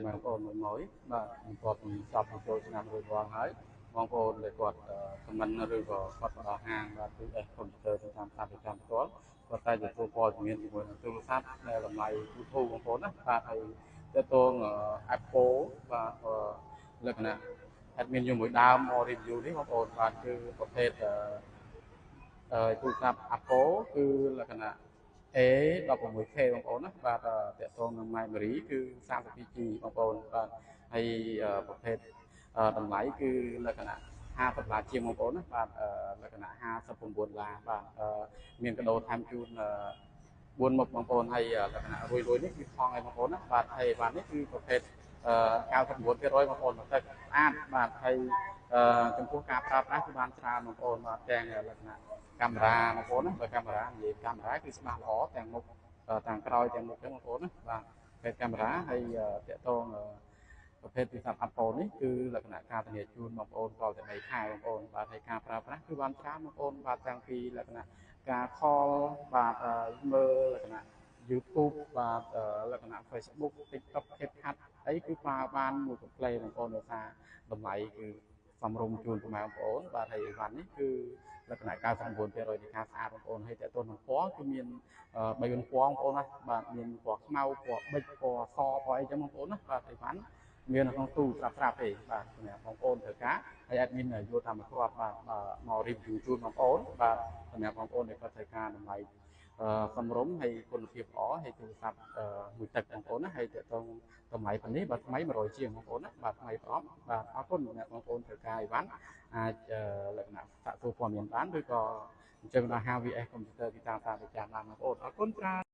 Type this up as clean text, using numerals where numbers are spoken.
បងប្អូនមួយមួយបាទបន្ទាប់ពីចប់ចូលឆ្នាំរួចរាល់ហើយបងប្អូនដែលគាត់ comment ឬក៏គាត់មកដល់ហាងបាទគឺ S Computer ទៅតាមសាធារណៈផ្ទាល់គាត់តែទទួលព័ត៌មានជាមួយនឹងទូរស័ព្ទដែលតម្លៃទូធូរបងប្អូនណាបាទហើយតើតង Apple បាទលក្ខណៈ admin ជាមួយដើមមក review នេះបងប្អូនបាទគឺប្រភេទទូរស័ព្ទ Apple គឺលក្ខណៈ A16K បងប្អូនណាបាទតាក់ទងនឹង memory គឺ 32G បងប្អូនបាទហើយប្រភេទតម្លៃគឺលក្ខណៈ50ដុល្លារជាងបងប្អូនណាបាទលក្ខណៈ59ដុល្លារបាទមានកាដូថែមជូន4មុខបងប្អូនហើយលក្ខណៈរួយរួយនេះគឺថងឲ្យបងប្អូនណាបាទហើយបាទនេះគឺប្រភេទ99%បងប្អូនមកទឹកស្អាតបាទហើយចំពោះការប្រើប្រាស់គឺបានច្រើនបងប្អូនបាទទាំងលក្ខណៈកាមេរ៉ាបងប្អូនណាបើកាមេរ៉ានិយាយកាមេរ៉ាគឺច្បាស់ល្អទាំងមុខទាំងក្រោយទាំងមុខចឹងបងប្អូនណាបាទប្រភេទកាមេរ៉ាហើយតាក់ទងប្រភេទទូរស័ព្ទ Apple នេះគឺលក្ខណៈការធានាជូនបងប្អូនតតែ3ខែបងប្អូនបាទហើយការប្រើប្រាស់គឺបានច្រើនបងប្អូនបាទទាំងពីលក្ខណៈការ call បាទមើលលក្ខណៈ YouTube បាទលក្ខណៈ Facebook TikTok CapCut អីគឺប្រើបានមួយកំ play បងប្អូនដោយសារតម្លៃគឺសមរម្យជូនពុកម៉ែបងប្អូនបាទហើយអីវ៉ាន់នេះគឺលក្ខណៈ99%នៃការស្អាតបងប្អូនហើយតើតើនឹងពណ៌គឺមាន3 4ពណ៌បងប្អូនណាបាទមានពណ៌ខ្មៅពណ៌ប៊ិចពណ៌សពណ៌អីចឹងបងប្អូនណាបាទអីវ៉ាន់មាននៅក្នុងទូស្រាប់ស្រាប់ទេបាទសម្រាប់បងប្អូនត្រូវការហើយ admin យល់តាមគ្រាប់បាទមក review ជូនបងប្អូនបាទសម្រាប់បងប្អូនដែលគាត់ត្រូវការតម្លៃសមរម្យហើយគុណភាពល្អហើយទូរស័ព្ទមួយទឹកបងប្អូនណាហើយតើតងតម្លៃប៉ុណ្នេះបាទថ្មី100ជាងបងប្អូនណាបាទថ្មីប្រអប់បាទអរគុណអ្នកបងប្អូនត្រូវការអីវ៉ាន់អាចលក្ខណៈសាកសួរព័ត៌មានបានឬក៏អញ្ចឹងដល់ HVS Computer ទីតាមតាមប្រចាំបានបងប្អូនអរគុណច្រើន។